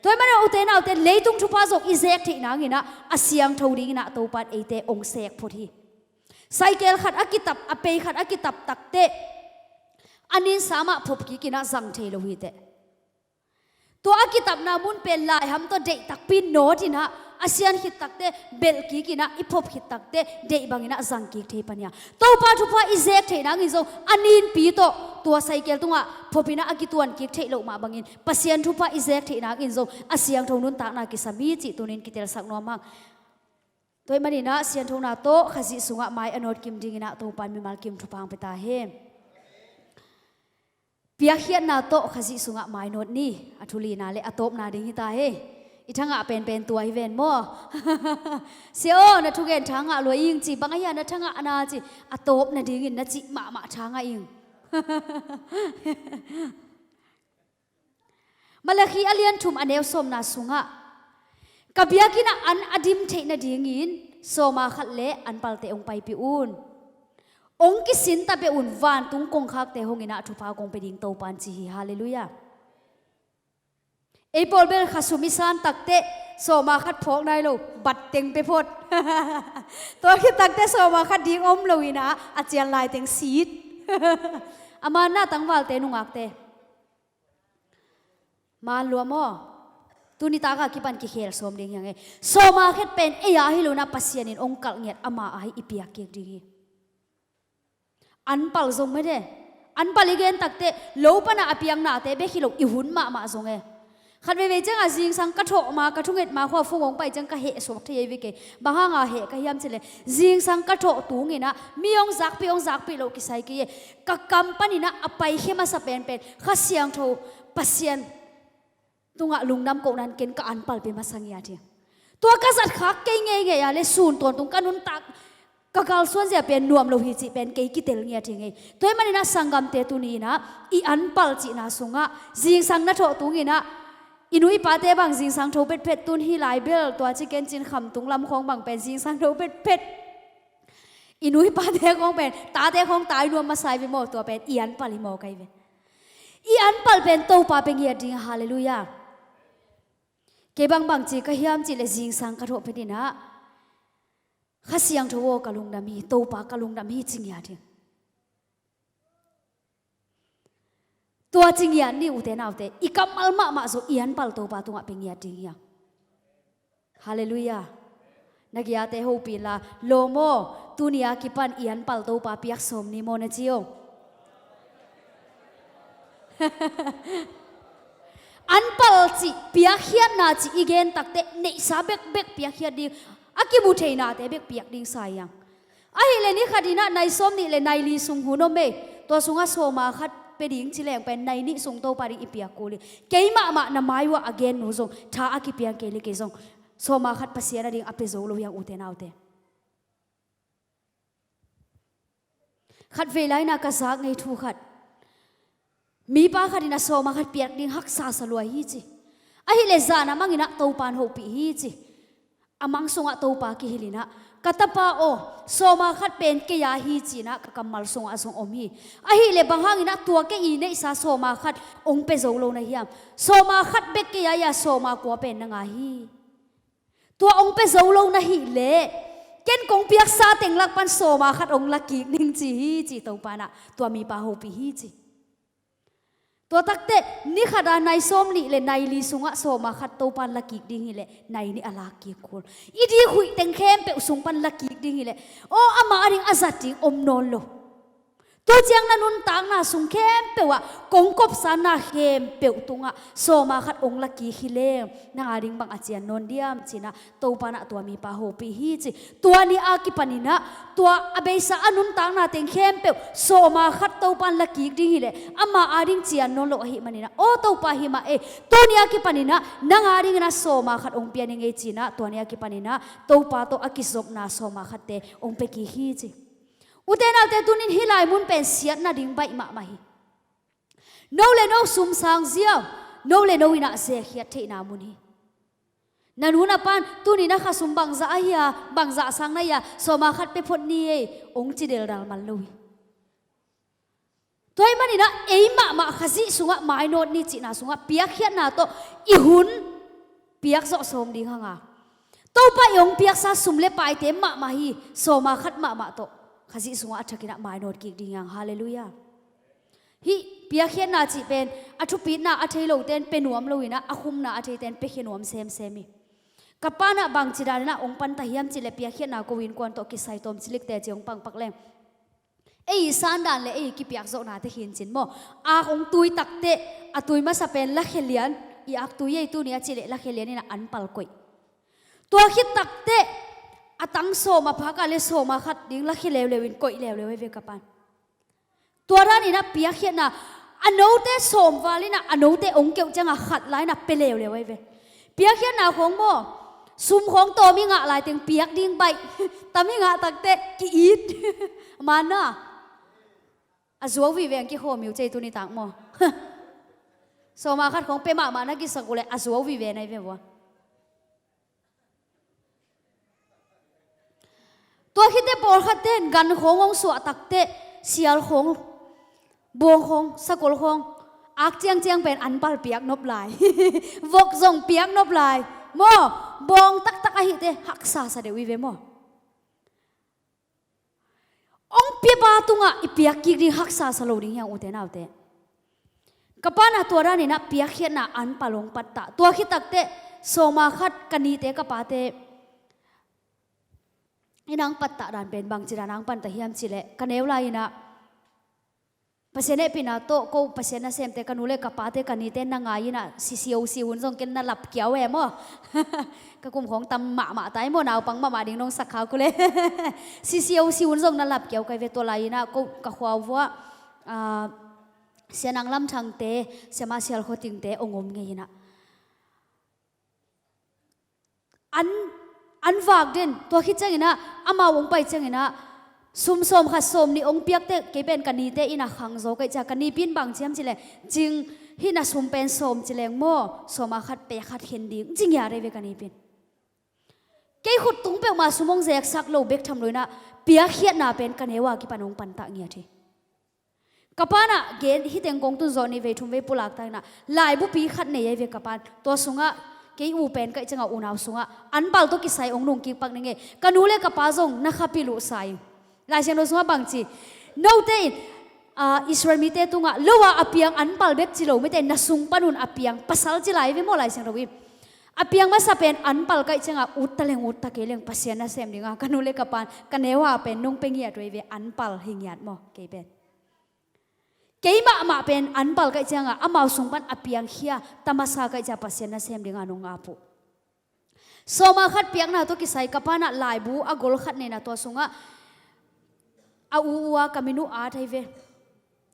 Tua ahih manin ute naute, leitung thupha zong i zek theih nanginah a siangtho dinginah Topa in eite hong sek phot hi. Saikel khat a kitap, a pei khat a kitap takteh a ninsa mah phop kikinah zang thei lo hiteh. Tua a kitapna mun pen laiham tawh deih takpi nawtinah a sian khit takteh belh kikinah i phop khit takteh deih banginah zang kik thei pan hi a. Topa thupha i zek theih nangin zong a ninpi tawh tua saikel tungah phopinah a kituan kik theih loh mah bangin Pasian thupha i zek theih nangin zong a siangtho nuntakna kisam hi cih tunin kitelsak nuam hang. Tua ahih maninah sianthona tawh Khazih sungah mai a nawt kim dinginah Topa in mimal kim thupha hong pia ta hen. Piakkhiatna tawh Khazih sungah mainawt ni. A thu lina le a tawpna ding hi ta hei. I thangah penpen tua hi ven maw? Sia aw, na thugen thangah lua ing ci, bang ahi a na thangah na ci, a tawpna dingin na cih mahmah thangah ing. Malakhi a lian thum a neu sawmna sungah ka biakinn ah an a dim theih nadingin sawma khat le anpalte hong paipih un. Hong kisin ta peuh un, vantung kongkhakte hong inah thupha kong pia ding Topa in ci hi. Halleluiah. Ei pawl bel kha sum i san takteh sawma khat phawk nai lo, bat teng pia phot. Tua khit takteh sawma khat ding om lo inah a cian lai teng sit. A manna tangvalte nungakte, man lua maw? Tuni taka kipan kikhel sawm ding hi hang e. Sawma khat pen ei a hi lo inah Pasian in hong kalh ngiat, ama a hi i piak kik ding hi. Anpal zong mede. Anpal i gen takteh lo pana a piaknate bek hi lo, i hun mahmah zong e. Khat veivei ciangah zingsang ka thawh ma, ka thunget ma khua fung hong pai ciang ka heh suak thei ei ve kei. Bang hanga heh ka hiam cileh zingsang ka thawh tung inah mi hong zakpih, hong zakpih loh kisai kei e. Ka kam pan inah a paikhia masa penpen Kha Siangtho Pasian tungah lungdam kohna in ken ka anpal pia masa ngiat hi. Tua ka zat khak kei ngeingei a le sun tawntung ka nuntak, ka kalsuan zia pen nuam lo hi cih pen kei kitel ngiat hi ngei. Tua ahih man inah sanggamte tuni inah i anpal cihna sungah zingsang na thawh tung inah i nu i pate bang zingsang tho petpet, tun hih lai bel tua ci ken cin Khamtung lam khawng bang pen zingsang tho petpet. I nu i pate khawng pen tate khawng tai nuam masa i ve maw, tua pen i anpal hi maw kai ve. I anpal pen Topa pia ngiat ding, halleluiah. Kei bangbang ci ka hiam cihleh zingsang ka thawh phet inah Kha Siangtho aw ka lungdam hi, Topa ka lungdam hi ci ngiat hi. Tua ci ngiat ni ute naute, i kammal mahmah zawh i anpal Topa tungah pia ngiat ding hi hang. Halleluiah. Na kiate hopih inla, lawm aw, tuni a kipan i anpal Topa piak sawm ni maw na ci aw. Anpal cih, piakkhiatna cih i gen takteh neihsa bekbek piakkhiat ding, a kimu theinate bek piak ding sa hi hang. Ahih leh ni khat inah nai sawm nih le nai li sung hun om ei. Tua sungah sawma khat pia ding ci leng pen nai nih sung Topa ding i piak kul hi. Kei mahmah na mai uh ah a gen nu zong tha a kipiang kei le kei zong sawma khat Pasian a ding a pia zo lo hi hang ute naute. Khat vei lai inah ka zak ngei thu khat. Mipa khat inah sawma khat piak ding haksa sa lua hi ci. Ahih leh zan a mang inah Topa in hopih hi ci. A mang sungah Topa kihilh inah, ka tapa aw, sawma khat pen kei a hi ci inah ka kammal sungah zong om hi. Ahih leh bang hang inah tua kei i neihsa sawma khat hong pia zo lo na hiam? Sawma khat bek kei a hi a, sawma kua pen nang a hi. Tua hong pia zo lo na hih leh ken kong piaksa teng lak pan sawma khat hong la kik ning ci hi ci Topa inah tua mipa hopih hi ci. Tua takteh ni khat a nai sawm nih le nai li sungah sawma khat Topa in la kik ding hi leh nai nih a lak kik kul. I dik huih teng khempeuh sung pan la kik ding hi leh, aw, ama a ding a zat ding om nawn lo. Tu ciang na nuntakna sung khempeuh ah kong kopsanna khempeuh tungah sawma khat hong la kik hi leng nang a ding bang a cian nawn diam ci inah Topa inah tua mipa hopih hi ci. Tua ni a kipan inah tua a beisa a nuntakna teng khempeuh sawma khat Topa in la kik ding hi leh ama a ding cian nawn lo ahih man inah, aw Topa, hi mah ei, tua ni a kipan inah nang a ding inah sawma khat hong pia ning ei ci inah tua ni a kipan inah Topa tawh a kizopna sawma khatte hong pia kik hi ci. Ute naute, tunin hih lai mun pen siatna ding baih mahmah hi. No le no sum sang ziau, no le no inah zekhiat theihna mun hi. Na nu na pan tunin a kha sum bangzah a hi a, bangzah sang na hi a, sawma khat pia phot ni ei, hong ci deldal man lo hi. Tua ahih man inah ei mahmah Khazih sungah mainawt ni cihna sungah piakkhiatna tawh i hun piak zawh sawm ding hang a, Topa i hong piaksa sum le paite mahmah hi, sawma khat mahmah tawh Khazih sungah a thak inah mainawt kik ding hi hang. Halleluiah. Hih piakkhiatna cih pen a thupitna a thei lote in pia nuam lo inah a khumna a theite in piakhia nuam semsem hi. Ka pa inah bangci dan inah hong pan ta hiam cihleh piakkhiatna ko innkuan tawh kisai tawm cilik teci hong pangpak leng ei i sandan le ei i kipiak zawhnate khincin maw, ak hong tui takteh a tui masa pen lakhia lian, i ak tui ei tuni a cihleh lakhia lian inah anpal koih. Tua khit takteh a tang sawm a phak a le sawma khat ding lakhia leuleu in koih leuleu ei ve ka pan. Tua dan inah piakkhiatna, a note sawm val inah a note hong keuh ciangah khat lai inah pia leuleu ei ve. Piakkhiatna khawng maw, sum khawng tawm i ngah lai teng piak ding baih. Tam i ngah takteh ki-it. Manna a zuau vive ang kikhawm uh cei tuni tak maw. Sawma khat khawng pia mahmah na kisak uh leh a zuau vive na hi ve vua. Tua khite pawlkhatte in gan khawng hong suah takteh sial khawng, buang khawng, sakol khawng, ak ciangciang pen anpal piak nop lai. Vok zong piak nop lai. Maw, bawng taktak ahite haksa sa deuh hi ve maw. Hong piapa tungah i piak kik ding haksa sa lo ding hi hang, ute naute. Ka pa in ah tua danin ah piakkhiatna anpal hong pattah. Tua khit takteh sawma khat ka nite ka pate in ah hong pattah dan pen bangci dan ah hong pattah hiam cih leh, ka neu lai-in ah Pasian hehpihna tawh ko Pasian nasemte, ka nu le ka pate, ka nite na ngai-in ah sisiau si hun zong ken na lap kiau e maw. Ka kum khawng tam mahmah ta hi maw, naupang mahmah ding nong sak kha uh leh. Sisiau si hun zong na lap kiau ka hi ve. Tua lai-in ah ko ka khua uh ah, Sia Nang Lam Thangte, Sia Ma Sial Khua Tingte hong om ngei-in ah an, an vak den. Tua khit ciangin ah amau hong pai ciangin ah sum sawm khat sawm nih hong piak teh kei pen ka nite in ah khang zaw ka hih ciang, ka nipi in bang ci hiam cih leh, cing, hih na sum pen sawm ci leng maw, sawma khat pek khat khen ding, ci ngiat hi ve ka nipi in. Kei khut tung peuhmah sum hong zeksak lo bek tham lo-in ah piakkhiatna pen ka neu a kipan hong pattah ngiat hi. Ka pa in ah gen, hih teng kong tun zawh nih vei thum vei pulak ta-in ah laibupi khat nei ahi ve ka pa in. Tua sungah kei u pen ka hih ciangah unau sungah anpal tawh kisai hong nungkik pak ning ei. Ka nu le ka pa zong na khapilh uh sa ing. Lai Siangtho sungah bang ci, note in, ah, Israel mite tungah lo-a a piang anpal bek ci lo, mite na sung pan un a piang pasal ci lai hi ve maw Lai Siangtho in. A piang masa pen anpal ka hih ciangah ut ta leng ut ta kei leng Pasian nasem ding a ka nu le ka pa in ka neu a pen nong pia ngiat uh hi ve, anpal hi ngiat maw kei pen. Kei mahmah pen anpal ka hih ciangah amau sung pan a piangkhia ta masa ka hih ciang Pasian nasem ding a nong ap uh. Sawma khat piakna tawh kisai ka pa in ah laibu a gol khat nei-in ah tua sungah a u uh a ka min uh at ahi ve.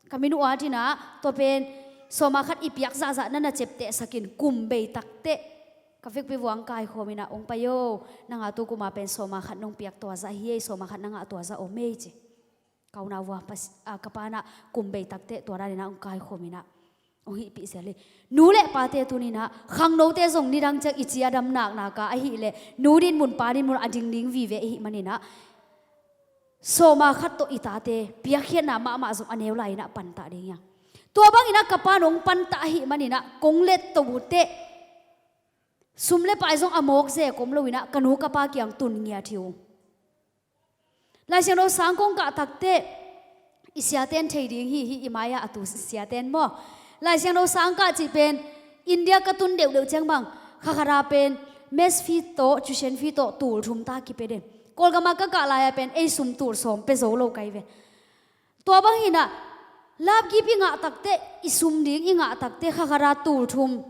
Ka min uh at-in ah tua pen sawma khat i piak zahzah na na ciaptehsak in, kum bei takteh ka vekpi vuang kaikhawm-in ah, hong pai o, nang a tu kum a pen sawma khat nong piak tua zah hi ei, sawma khat nang a tua zah om ei ci. Ka unau uh a, ka pa in ah kum bei takteh tua danin ah hong kaikhawm-in ah hong hihpih zel hi. Nu le pate tuni-in ah khangnote zong nidang ciang i ci a dam naknak a ahih leh nu dinmun pa dinmun a ding ding vive i hih manin ah sawma khat tawh i tate piakkhiatna mahmah zong a neu lai-in ah pattah ding hi hang. Tua bangin ah ka pa in hong pattah ahih manin ah kong let to uh teh sum le pai zong a mawk zek om lo-in ah ka nu ka pa kiang tun ngiat hi uh. Lai Siangtho sang kong kah takteh i siaten thei ding hi, hih i mai-ah a tu siaten maw. Lai Siangtho sang kah cih pen India ka tun deuhdeuh ciang bang kha khat a pen mess fee tawh tuition fee tawh tul thum ta kipia den. Kawlgam ah ka kah lai-a pen ei sum tul sawm pia zo lo ka hi ve. Tua bangin ah lapgip i ngah takteh, i sum ding i ngah takteh kha khat a tul thum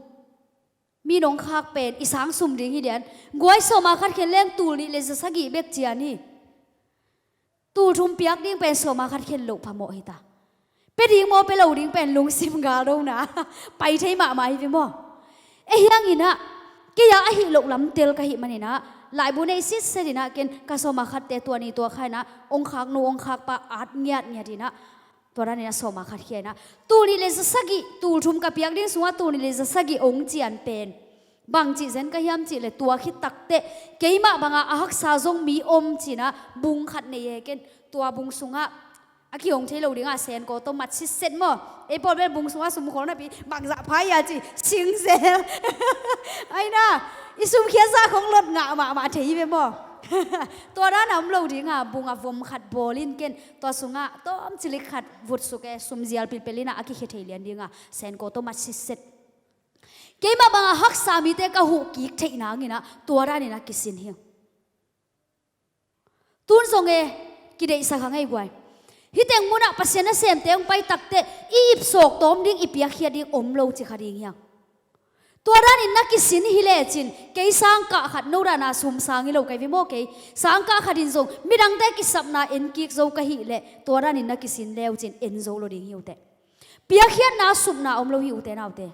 mi nong khak pen i sang sum ding hi lian. Guai, sawma khat khen leng tul nih le za sagih bek cian hi. Tul thum piak ding pen sawma khat khen loh phamawh hi ta. Pia ding maw pia lo ding pen lungsim gal dona pai thei mahmah hi ve maw. Ahi hangin ah kei a ahih loh lam tel ka hih manin ah laibu nei sitset-in ah ken ka sawma khatte tua ni tua kha-in ah hong khak nu hong khak pa at ngiatngiat-in ah tua danin ah sawma khat khia-in ah tul nih le za sagih, tul thum ka piak ding sungah tul nih le za sagih hong cian pen bangci zen ka hiam cih leh tua khit takteh keimah banga a haksa zong mi om ci-in ah bung khat nei e ken. Tua bung sungah a kihong thei lo dingah senko tawh mat sitset maw. Ei pawl bel bung sungah sum khawl napi bangzah pha hia ci sing zel. Ahi na, i sum khiat zah khong lot ngah mahmah thei hi ve maw. Tua dan a om lo dingah bung a vom khat bawl in ken. Tua sungah tawm cilik khat vut suk e, sum zial pilpel in ah a kikhia thei lian dingah senko tawh mat sitset. Keimah bangah haksa mite ka huh kik theih nangin ah tua danin ah kisin hi. Tun zong e, kideihsak hang ei guai. Hih teng munah Pasian nasemte hong pai takteh i ipsawk tawm ding, i piakkhiat ding om lo ci kha ding hi hang. Tua danin na kisin hi lecin kei sangkah khat, no dana sum sang hi lo ka hi ve maw, kei sangkah khat in zong midangte kisapna en kik zo ka hih leh tua danin na kisin le uh cin en zo lo ding hi uh teh. Piakkhiatna supna om lo hi, ute naute.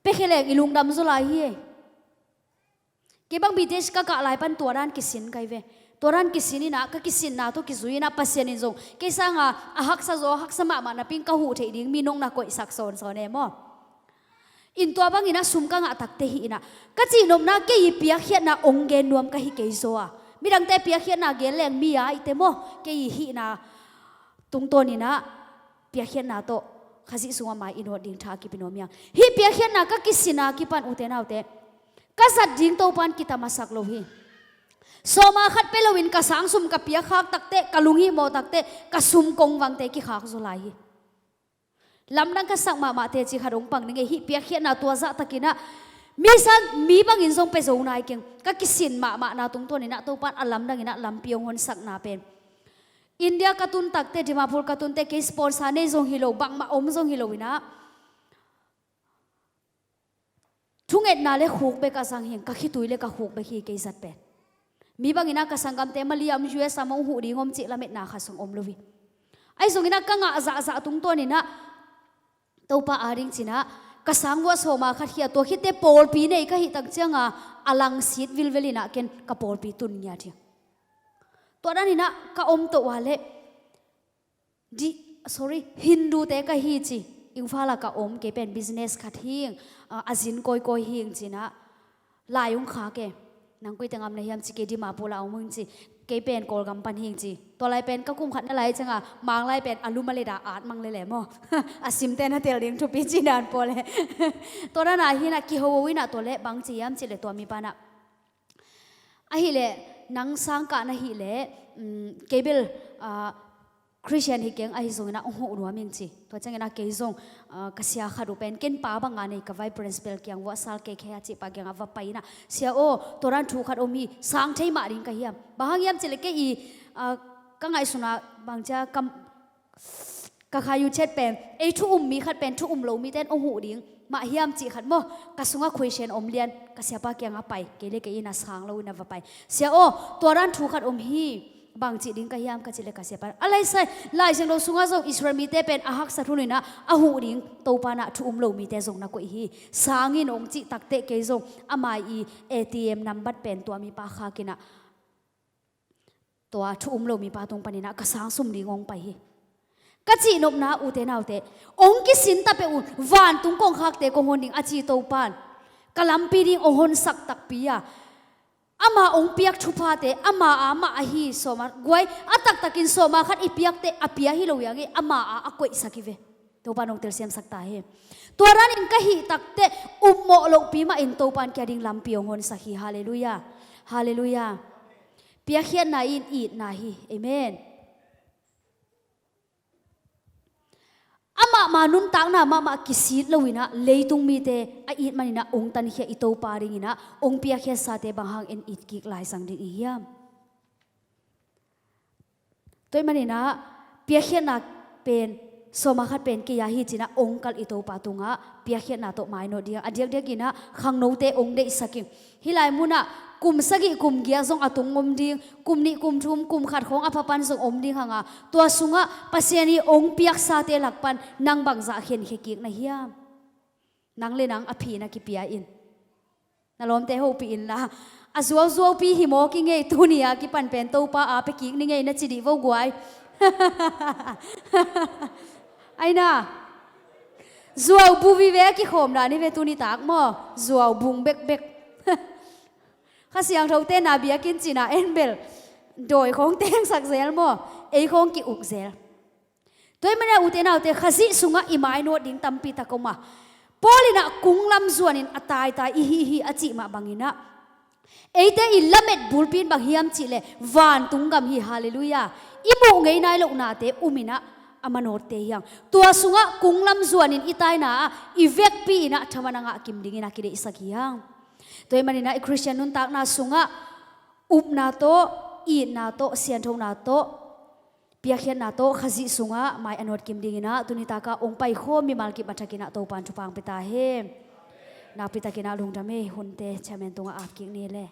Pia khe leng i lungdam zaw lai hi ei. Kei bang B T H ka kah lai pan tua dan kisin ka hi ve. Tua dan kisin in ah ka kisinna tawh kizui in ah Pasian in zong kei sanga a haksa zaw, a haksa mahmah napi-in ka huh theih ding mi nong na koihsak sawnsawn e maw. In tua bangin ah sum ka ngah takte hih in ah, ka cihnopna kei i piakkhiatna ong gen nuam ka hi kei zaw a, midangte piakkhiatna gen leng mi a i te maw, kei i hihna tungtawnin ah piakkhiatna tawh Khazih sungah mai i nawt ding tha a kipi nuam hiang. Hih piakkhiatna ka kisin a kipan, ute naute, ka zat ding Topan kita masak lo hi. Sawma khat pia loin ka sang sum ka piakkhak takte, ka lunghimawh takte, ka sum kongvangte kikhak zaw lai hi. Lamdang ka sak mahmah teci khat hong pang ning ei, hih piakkhiatna tua zah takin ah mi sang mi bangin zong pia zo nai keng. Ka kisin mahmahna tungtawnin ah Topan a lamdangin ah lampi hong honsakna pen, India ka tun takte, Dimapur ka tunte, kei sponsor nei zong hi lo, bangmah om zong hi lo in ah, thungetna le khuk bek a zang hi ing, ka khitui le ka khuk bek hi kei zat pen. Mi bangin ah ka sanggamte Malaysia, U S a mah hong huh ding om cih lametna khat zong om lo hi. Ahi zongin ah ka ngah zahzah tungtawnin ah Topa ading ci-in ah ka sang vuah sawma khat khia, tua khitte pawlpi nei ka hih tak cianga a langsit vilvel in ah ken ka pawlpi tun ngiat hi. Tua danin ah ka om toh a leh di, sorry, Hindu te ka hi ci. Imphal ah ka om, kei pen business khat hi ing, a, a zin kawikawi hi ing ci-in ah lai hong khak e. Nang koi teng a om na hiam ci, kei Dimapur ah om ing ci. Kei pen Kawlgam pan hi ing ci. Tua lai pen ka kum khat na lai cianga Manglai pen a lum a let a at mang lele maw. A simte na tel ding thupi ci dan pawl e. Tua dan a hi in ah kiho in ah tua leh bang ci hiam cih leh tua mipa in ah, ahih leh nang sang kah na hih leh, um, kei bel, ah, Christian hi keng, ahi zongin ah hong huh nuam ing ci. Tua ciangin ah kei zong, ah, ka sia khat uh pen ken pa banga nei ka vai principal kiang vuah sal kei khe a cih pa kiangah va pai in ah, "Sia aw, tua dan thu khat om hi, sang thei mah ding ka hiam? Bang hang hiam cih leh kei i, ah, ka ngaihsun ah bang cia kam ka kha yu chet pen, ei thu um mi khat pen thu um lo mite in hong huh ding mah hiam," cih khat maw. Ka sungah question om lian, ka siapa kiangah pai, kei le kei in ah sang lo in ah va pai. "Sia aw, tua dan thu khat om hi, bang cih ding ka hiam?" ka cih leh ka siapa in, "A lai sai, Lai Siangtho sungah zong Israel mite pen a haksat hun in ah a huh ding Topa in ah thu um lo mite zong na koih hi, sang in," hong cih takte kei zong ama i A T M number pen tua mipa khak in ah tua thu um lo mipa tung panin ah ka sang sum ding hong pai hi. Ka cihnopna, ute naute, hong kisin ta peuh un, vantung kongkhakte kong hon ding a ci Topa in ka lampi ding hong honsak takpi a, ama hong piak thuphate ama a mah ahi sawma, guai, a taktakin sawma khat i piakte a pia hi lo hiang e, ama a a koihsak hi ve. Topa in hong telsiamsak ta hen. Tua danin ka hih takte upmawh lohpi mahin Topa in kei a ding lampi hong honsak hi. Halleluiah. Halleluiah. Piakkhiatna in itna hi. Amen. Amahmah nuntakna mahmah kisit lo in ah leitung mite a it manin ah hong tankhia i Topa dingin ah hong piakkhiatsate bang hang en it kik laisang ding i hiam? Tua ahih manin ah piakkhiatna pen, sawma khat pen kei a hi ci-in ah hong kalh i Topa tungah piakkhiatna tawh mainawt ding a, a diakdiakin ah khangnote hong deihsak ing. Hih lai munah kum sagih kum giat zong a tung om ding, kum nih kum thum, kum khat khawng a pha pan zong om ding hang a, tua sungah Pasian in hong piaksate lak pan nang bangzah khenkhia kik na hiam? Nang le nang a phi na kipia in. Na lawmte hopih inla, a zuauzuaupi hi mawk i ngei, tuni a kipan pen Topa a pia kik ni ngei na ci dih vo guai. Aina, zuau bu vive a kikhawm dan hi ve tuni tak maw, zuau bung bekbek. Kha Siangthote na biakinn cihna en bel dawi khawng tengsak zel maw, ei khawng ki-uk zel. Tua ahih manin ah ute naute, Khazih sungah i mainawt ding tampi tak om a, Paul in ah kung lam zuanin a taitai i hi hi a cih mah bangin ah, eite i lamet bulpi in bang hiam cih leh vantung gam hi. Halleluiah. I muh ngei nai lohnate um in ah a manawtte hi hang. Tua sungah kung lam zuanin i taina ah i vekpi in ah thaman a ngah kim dingin a kideihsak hi hang. Tua ahih manin ah i Khristian nuntakna sungah upna tawh, itna tawh, sianthona tawh, piakkhiatna tawh Khazih sungah mai a nawt kim dingin ah tuni tak a hong paikhawm mimal kip a thakin ah Topa in thupha hong pia ta hen. Nakpi takin ah lungdam hi. Hunte chairman tungah ap kik ni le.